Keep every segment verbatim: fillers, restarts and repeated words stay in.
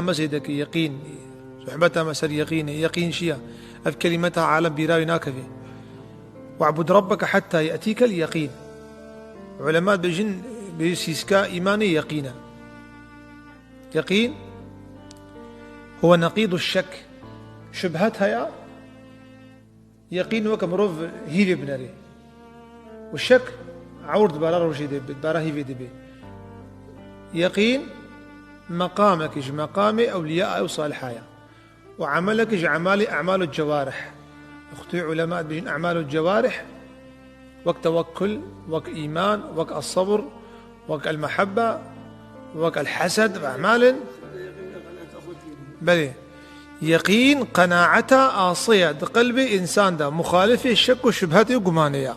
me zêde ke yeqîn, sohbeta me ser yeqînê. Yeqîn çi ya? Ev kelîmeta alem bîra wî nakeve. "We'bud rabbeke hetta ye'tîkel yeqîn." Ulema dibêjin, bêjî sîska îmanê yeqîn e. Yeqîn huwe neqîdu şek. Şubhet heye, yeqîn weke mirov hîvê binerê. Û şek ewr di bara rojê de, di bara hîvê de bê. Yeqîn meqamekî ji meqamê ewliya û saliha ye. Û emelekî ji emalê emalu cewarih. Wextê ulema dibêjin emalu cewarih, wek tewekkul, wek îman, wek esebr, wek elmehebbe, wek elhesed, ev emal in. Belê. Yeqîn qenaeta asê ye di qelbê însan de, muxalifê şek û şubhetê û gumanê ye.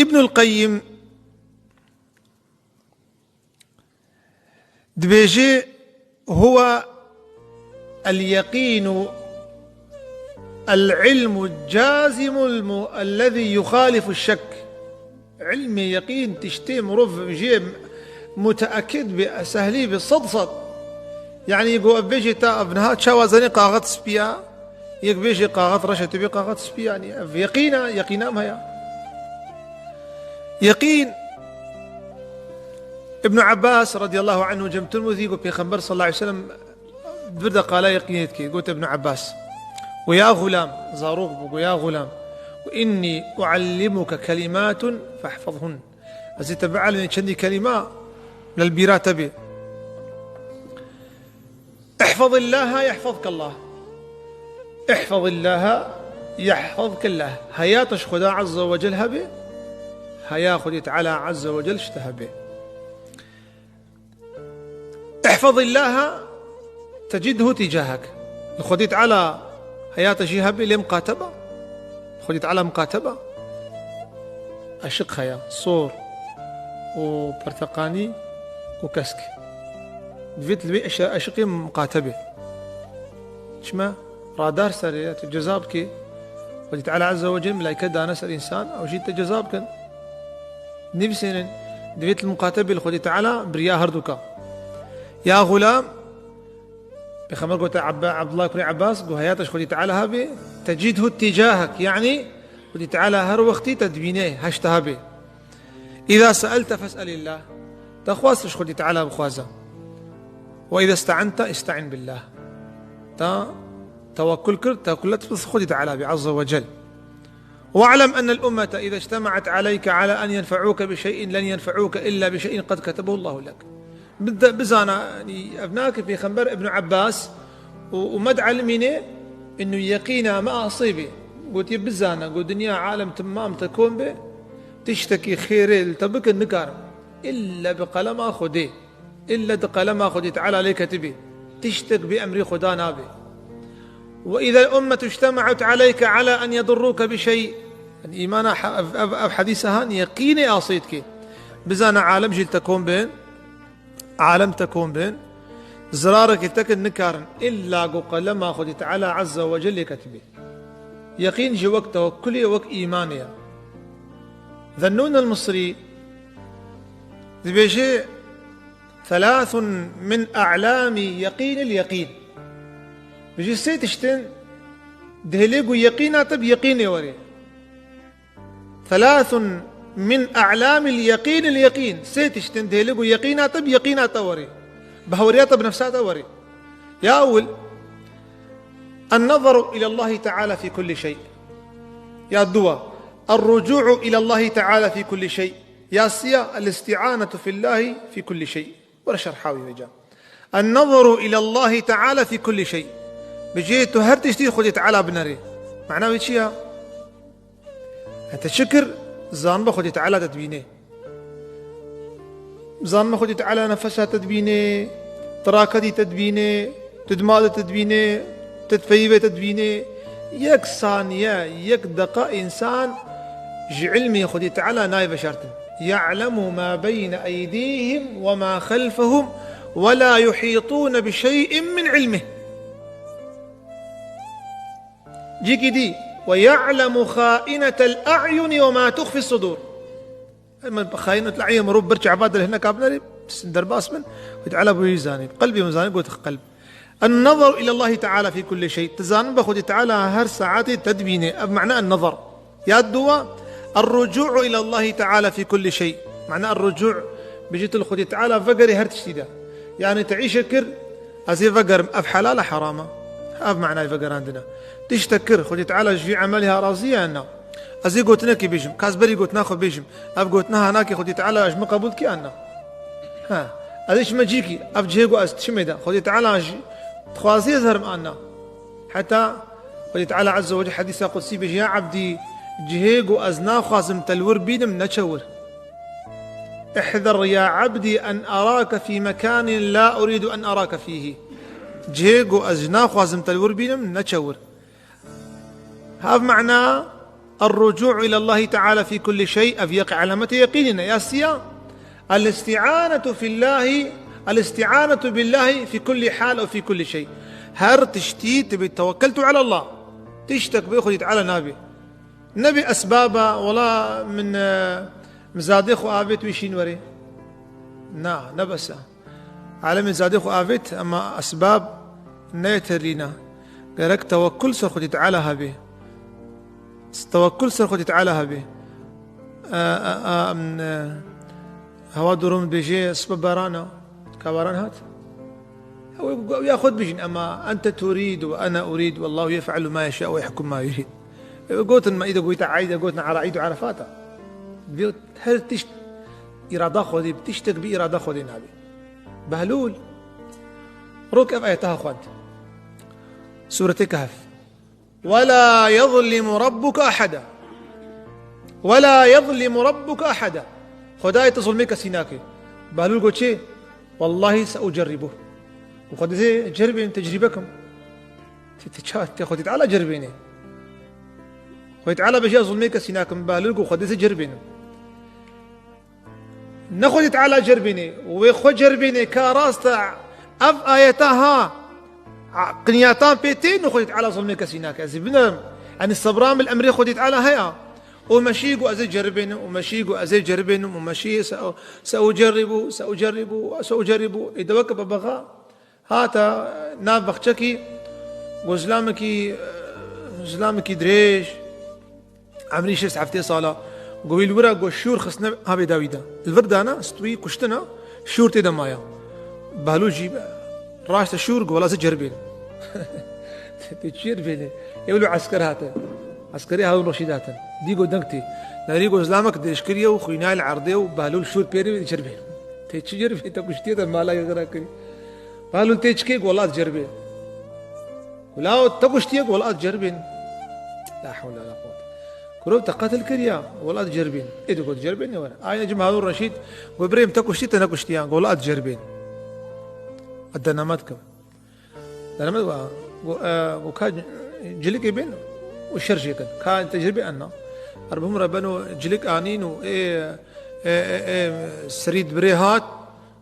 Îbnul Qeyyim dibêje, "Huwe el-yeqînu el-ilmu cazimu el-mu-, ellezî yuxalifu şek." Ilmê yeqîn tiştê mirov jê muteekid be, sehlî be, sed sed. Yanî ku ev bêjê te, ev niha çawa zanî kaxet spî ya? Yek bêjê kaxet reş e, tu bê kaxet spî, yanî ev yeqîn e, yeqîna me heye. Yeqîn. Ibn Abbas radiyallahu anhu, cem Tirmidî, got, Pêxember sallallahu aleyhi ve sellem di vir de qala yeqînê dikê. Got Ibn Abbas, got, "Ya xulam", zarok bû, got, "Ya xulam, got, innî uallimuke kelimatun fehfazhun." Ez ê te bielmê çendî kelîma, lel bîra te bê. "Ihfazillaha yahfazkallah. Ihfazillaha yahfazkallah." Heya te ji Xweda Azze ve Cel hebe, heya Xwedê Teala Azze ve Cel ji te hebe. "Ihfazillaha tecidhu tîcahek." Li Xwedê Teala heya te jî hebe, lê miqateba. Xwedê Teala miqateba. Eşiq heye, sor û perteqanî û kesk. Divêt li vê eşe-, eşiqê miqatebê. Çima? Radar serê ye, tu ceza bikê. Xwedê Teala Azze ve Celle melaiket dane ser însan, ew jî te ceza bikin. Nivîsênin, divêt li miqatebê li Xwedê Teala biriya herduka. Ya xulam, Pêxember gote Ebba-, Ebdullah kurê Ebbas, got, "Heya te ji Xwedî Teala habe, tecidhu tîcahek." Yanî, Xwedî Teala her wextî te dibîne, heşta habe. "Îza se'elte fes'elillah." Te xwest, ji Xwedî Teala bixwaze. "Ve îza iste'ente iste'in billah." Te tewekkul kir, tewekkulet bi Xwedî Teala be, Azze ve Cel. "Ve'lem enel ummete iza ictema'et aleyke ala en yenfe'uke bi şey'in len yenfe'uke illa bi şey'in qed ketebehu Allahu lek." Bide-, bizana, yanî, ev nake Pêxember Ibn Abbas û, û me dielimîne, inu yeqîna me asê be. Gotiye, bizana, got, dinya alem timam te kom be, tiştekî xêrê li te bikin nikarin. Îlle bi qelema Xwedê. Îlle di qelema Xwedê Teala lê ketibî. Tiştek bê emrê Xweda nabe. "Ve îzel ummetu ictema'et aleyke ala en yedurruke bi şey." Yanî, îmana ha-, ev, ev, ev hedîsa han yeqînê asê dike. Bizana alem jî li te kom bin. Alem te kom bin, zirarekî te kin nikarin, îlla ku qelema Xwedî Teala Azze ve Celle ketibî. Yeqîn jî wek tewekkulê, wek îmanê ye. Zennûn el-Misrî dibêje, "Thelathun min a'lamî yeqînil yeqîn." Bijî sê tiştin dihêlê ku yeqîna te bi yeqînê were. Thelathun min a'lamil yeqînil yeqîn. Sê tiştin dihêlê ku yeqîna te bi yeqîna te were. Bi hewriya te bi nefsa te were. Ya ewil, en-nezeru ilallahi teala fî kulli şey. Ya duwa, er-rucu'u ilallahi teala fî kulli şey. Ya siya, el-isti'anetu fillahi fî kulli şey. Were şerha wî vêca. En-nezeru ilallahi teala fî kulli şey. Bijê tu her tiştî Xwedê Teala binerê. Mana wê çi ya? Te çi kir? Zanbe Xwedê Teala te dibînê. Zanbe Xwedê Teala nefesa te dibînê, tiraketî te dibînê, tu di malê te dibînê, tu di peyivê te dibînê. Yek saniye, yek deqa însan ji ilmê Xwedê Teala nayê veşartin. Ya'lemu ma beyne eydîhim ve ma xelfehum ve la yuhîtûne bi şey'in min ilmih. Cîkî dî, "Ve ya'lemu xâinetel a'yuni ve mâ tuxfis sudur." Em xâinetel a'yun, mirov bir çava de hine kabineri, derbas bin, Xwedî Teala bi wî zanî. Qelbê min zanî, gote qelb. النظر إلى الله تعالى في كل شيء. Dizanin be Xwedî Teala her saetê te dibîne. Ev mana en-nazar. Ya duwa, الرجوع إلى الله تعالى في كل شيء. Mana الرجوع, bijî tu li Xwedî Teala vegerî her tiştî de. Yani te îşek kir, ez ê vegerim. Ev helal e, heram e? Ev manayê vegerandin e. Tiştek kir, Xwedî Teala ji vî emelê ha razî ye, na? Ez ê gotinekê bêjim, ka ez berî gotina xwe bêjim. Ev gotina ha nake, Xwedî Teala ji min qebûl dike, na? Ha. Ez ê çime cîkî, ev cihê ku ez diçimê de, Xwedî Teala jî dixwazî ez herim, an na? Heta Xwedî Teala Azze ve Celle hedîsa qudsî bêje, ya ebdî, cihê ku ez naxwazim te li wir bînim, neçe wir. احذر يا عبدي أن أراك في مكان لا أريد أن أراك فيه. Cihê ku ez naxwazim te li wir bînim, neçe wir. Hev mana الرجوع إلى الله تعالى في كل شيء, ev yek elamete yeqînî ne. Ya siya, الاستعانة في الله، الاستعانة بالله في كل حال أو في كل شيء. Her tiştî tu bî tewekkeltu ala Allah. Tiştek bê Xwedî Teala nabê. Nebê esbaba, wela min, e, min zadê xwe avêt wî şîn werê. Na, ne bes e. Alemê zadê xwe avêt, ema esbab neyê terîna. Gerek tewekkul ser Xwedî Teala hebe. Tewekkul ser Xwedî Teala hebe. E, e, e, em, e, hewa durum dibêje sibe berana. Ka beran hat? Ew, ew ya xwe dibêjin, ema ente turîd û ene urîd, wallahu yef'elu ma yeşâ ve yehkum ma yurîd. Ew gotin me îde goyta eîde, gotin ara Eîd û Erefata. Bi her tişt îrada Xwedê, bi tiştek bi îrada Xwedê nabê. Behlûl, rok ev ayeta ha xwend. Sûretê Kehf. ولا يظلم ربك أحدا. ولا يظلم ربك أحدا. Xwedayê tu zulmê kesî nake. Behlûl got çi? Wallahî سأجربه. Û Xwedê dê ceribên, tecrîbe kim. Te, te ça, te Xwedê Teala ceribêne. Xwedê Teala bêje ez zulmê kesî nakim. Behlûl got Xwedê dê ceribênim. Ne Xwedê Teala ceribêne, wê xwe ceribêne ka rast e ev ayeta ha, a, qinyatan pê tên û Xwedê Teala zulmê kesî nake. Ez ê binerim. Yanî sebra min li emrê Xwedê Teala heye. Û meşî got ez ê ceribênim, û meşî got ez ê ceribênim, û meşî se-, سأجربه، سأجربه، سأجربه. Ê de weke bebexa. Hate nav bexçekî, got zilamekî, zilamekî dirêj, emrî şêst heftê sala, got wî li wir e, got şûr xistine havê dawî de. Li vir dane, stûyî kuştine, şûr tê de maye. Behlûl jî raşte şûr, got wela ez ê ceribênim. Tê çi ceribênê? Ew li esker hate. Eskerê Harûn Reşîd hatin. Dî got deng tê. Nerî got zilamek dirêj kiriye û xwînayê li erdê û Behlûl şûr pê re wê ceribênim. Tê çi ceribê? Te kuştiye, te mala xira kirî. Behlûl tê çi kê? Got wela ez ceribê. Got la te kuştiye? Got wela ez ceribên. La hewle wela quwwete. Kuro te qetil kiriya? Got wela ez ceribên. Ê de got ceribên ne were. Ayne cim Harûn Reşîd got birêm te kuştî, te nekuştiya? Got wela ez ceribên. Ez dename dikim. Dermed wa, got, e, got ka cilikê bên û şer jê kin. Ka tecrîbe enna. Erbihum re beno cilik anîn û ê, ê, ê, ê, serî di birê hat.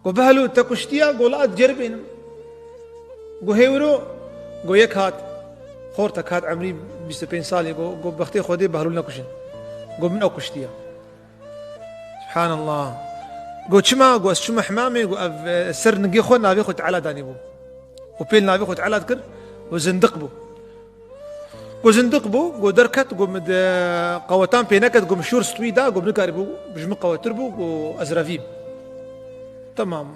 Got Behlûl te kuştiya? Got la ez ceribênim. Got hêwiro? Got yek hat. Xortek hat, emrî bîst û pênc salî. Got, got bextê Xwedê Behlûl nekuşin. Got min ew kuştiya. Subhanallah. Got çima? Got ez çûme hemamê, got ev, e, ser ningê xwe navê xwe Teala danîbû. Û pêl navê xwe Teala dikir û zindiq bû. Got zindiq bû, got derket, got min de qewetan pê neket, got min şûr stûyî da, got min nikarîbû, ji min qewettir bû, got ez revîm. Temam.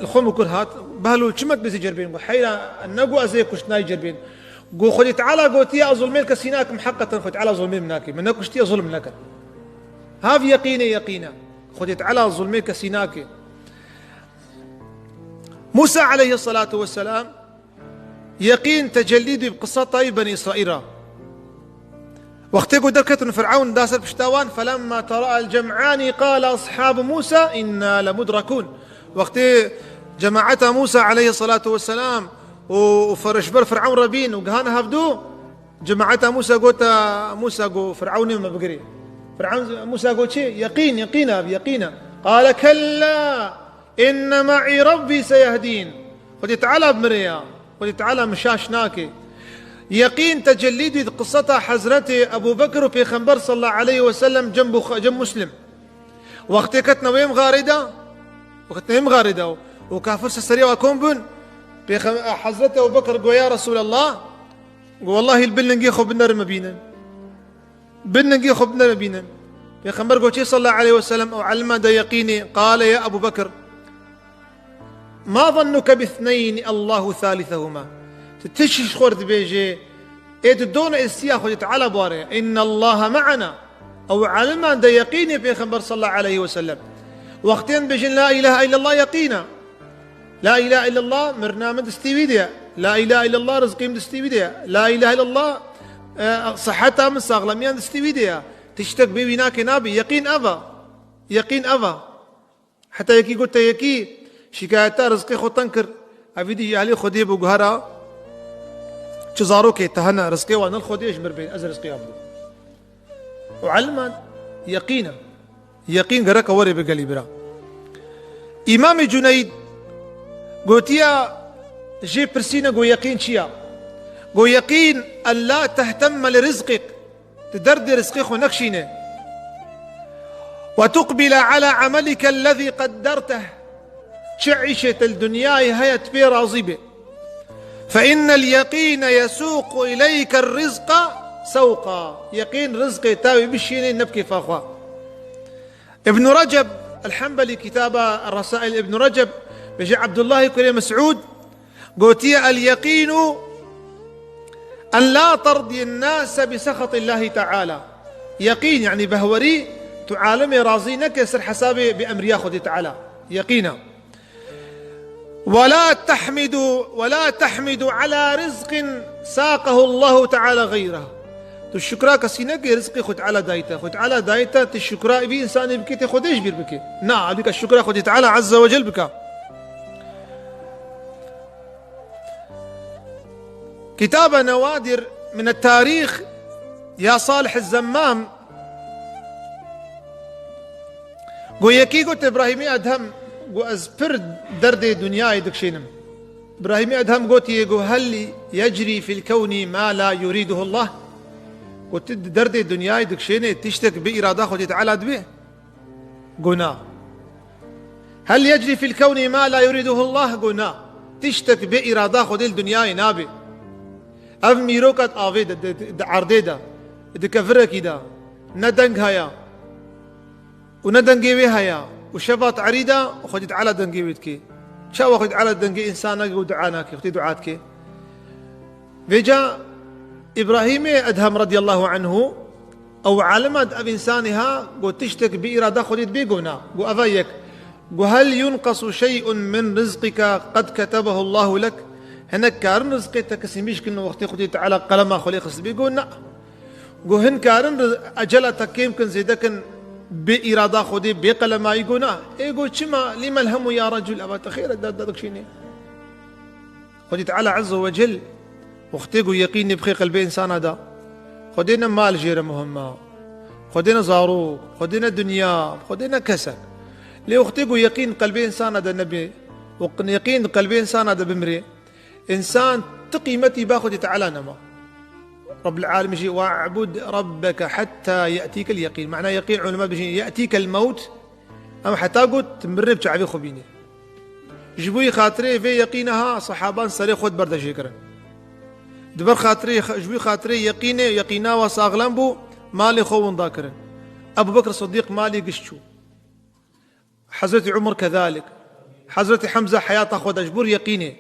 Li xwe min kir hat, Behlûl çima dibêjî ceribên? Got heyra, ne got ez ê kuşt nayê ceribên. Got Xwedê Teala gotiye ez zulmê kesî nakim, heqeten Xwedê Teala zulmê min nake. Min nekuştiye, zulm nekir. Hav yeqînê yeqîn e. Xwedê Teala zulmê kesî nake. Musa aleyhisselatu vesselam yeqîn tecellî dî bi qiseta Benî Îsraîl re. Wextê ku derketin Firewn da ser pişta wan, فلما تراءى الجمعان قال أصحاب موسى إنا لمدركون. Wextê cemaeta Musa aleyhisselatu vesselam û, û fer-, ji ber Firewn re bîn û gihane hevdû, cemaeta Musa gote, Musa got, Firewnê me bigirê. Firewn, Musa got çi? Yeqîn, yeqîn e, yeqîn e. قال كلا إن معي ربي سيهدين. Xwedê Teala bi min re ya. Xwedê Teala min şaş nake. Yeqîn tecellî dî di qiseta Hezretê Ebû Bekir û Pêxember sallallahu aleyhi ve sellem cem Bux-, cem Muslim. Wextê ketine wê mixarê de, Wextê mixarê de û kafir ser serê wa kom bûn, Pêxem-, Hezretî Ebu Bekir got, "Ya Resûlallah," got, "wellahî li bin lingê xwe binerim bibînim. Bin lingê xwe binerim bibînim." Pêxember got, "Çi sallallahu aleyhi ve sellem, ew elma de yeqînê, qale ya Ebu Bekir, ma zannuke bithneyni Allahu thalithehuma?" Tu tişt ji xwe dibêjê, ê tu dona êstiya Xwedê Teala bware. "İnnallaha ma'ana." Ew elma de yeqînê Pêxember sallallahu aleyhi ve sellem. Wextên bêjin la ilahe illallah yeqîna. La ilahe illallah, mirina min distî wî de ye. La ilahe illallah, rizqî min distî wî de ye. La ilahe illallah, e, siheta min, saxlemiyan distî wî de ye. Tiştek bê wî nake nabe. Yeqîn ev e. Yeqîn ev e. Heta yekî got te yekî şikayeta rizqê xwe teng kir. Evî dî ji ehlê Xwedê bû, guhera çi zarokê te hene, rizqê wan ne li Xwedê, ji mir bên, ez rizqê wan bidim. Û elma yeqîn e. Yeqîn gereke were bi gelî bira. Îmamê Cuneyd gotiya, jê pirsîne, got, "Yeqîn çi ya?" Got, "Yeqîn en la tehtemme li rizqik." Tu derdê rizqê xwe nekişîne. "Ve tuqbile ala amelike ellezî qedderteh." Çi îşê te li dinyayê heye, tu pê razî be. "Fe innel yeqîne yesûqu ileyke rizqa sewqa." Yeqîn rizqê te wê bişînê ne bi kêfa xwe. Ibn Receb el-Henbelî kitaba Resail Ibn Receb bêje Abdullahî kurê Mesûd gotiye, "El-yeqînu en la terdiyen nase bi sexetillahî teala." Yeqîn, yanî behwerî, tu alemê razî neke ser hesabê bi emriya Xwedê Teala. Yeqîn e. "Ve la tehmidu, ve la tehmidu ala rizqin saqehu Allahu Teala gayrehu." Tu şukra kesî neke, rizqê Xwedê Teala dayî te. Xwedê Teala dayî te, tu şukra vî însanê bikî, tê Xwedê ji bîr bikî. Na, alîka şukra Xwedê Teala Azze ve Cel bike. Kitaba Newadir min et-Tarîx ya Salih Zemmam got, yekî got, Îbrahîmî Edhem, got, "Ez pir derdê dinyayê dikişênim." Îbrahîmî Edhem gotiye, got, "Hel yecrî fil kewnî ma la yurîduhu Allah?" Got, "Tu derdê dinyayê dikişênê, tiştek bi îrada Xwedê Teala dibe?" Got, "Na." "Hel yecrî fil kewnî ma la yurîduhu Allah?" Got, "Na." Tiştek bê îrada Xwedê li dinyayê nabe. Ev mîroka di avê de, di, di, di erdê de, di kevirekî de, ne deng heye û ne dengê wê heye û şeva di erî de Xwedê Teala dengê wê dike. Çawa Xwedê Teala dengê însana û dua nake, Xwedê dua dike? Vêca Îbrahîmê Edhem radiyallahu anhu, ew alima di ev însanê ha, got, "Tiştek bi îrada Xwedê dibê?" Got, "Na." Got, "Eva yek." Got, "Hel yunqasu şey'un min rizqika qad ketebehu Allahu lek?" Hinek karin rizqê te kesîmîş kin wextê Xwedê Teala qelema xwe lê xistibê? Got, "Na." Got, "Hin karin riz-, ecela te kêm kin, zêde kin, bi îrada Xwedê, bê qelemayî?" Got, "Na." Ê got, "Çima? Lîmel hemu ya recul, eva te xêr e, derdikşînê." Xwedê Teala Azze ve Cel, wextê ku yeqînê bixê qelbê însana de, Xwedê ne mal jê re muhim e, Xwedê ne zarok, Xwedê ne dinya, Xwedê ne kesek. Lê wextê ku yeqîn qelbê însana de nebe, û yeqîn qelbê însana de bimre, însan ti qîmetî ba Xwedê Teala nema. Rabbul Alemîn jî, "Ve'bud rabbeke hetta ye'tîkel yeqîn." Mana yeqîn, ulema dibêjin, "Ye'tîkel mewt", em heta got, tu mirinê bi çavê xwe bînî. Ji bo xatirê vê yeqîna ha, sehaban serê xwe di ber de jê kirin. Di ber xatirê, ji bo xatirê yeqînê, yeqîna wa saxlem bû, malê xwe winda kirin. Ebu Bekir Sidîq malê giş çû. Hezretî Umar kezalik. Hezretî Hemze heyata xwe da ji bo yeqînê.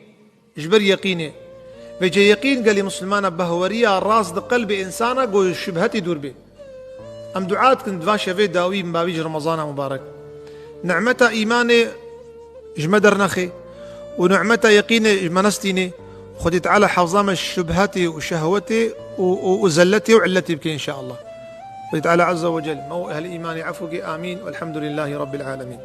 Ji ber yeqînê. Vêca yeqîn gelî misilmana behweriya rast di qelbê însana ku şubhetî dûr bê. Em dua dikin di van şevê dawî min bavî ji Remezana mubarek. Nimeta îmanê ji me dernexe û nimeta yeqînê ji me nestîne. Xwedê Teala hefza me şubhetê û şehwetê û, û, û zelletê û illetê bike înşaallah. Xwedê Teala Azze ve Cel me û ehlê îmanê efû ke. Amîn. Velhamdülillahî Rabbil Alemîn.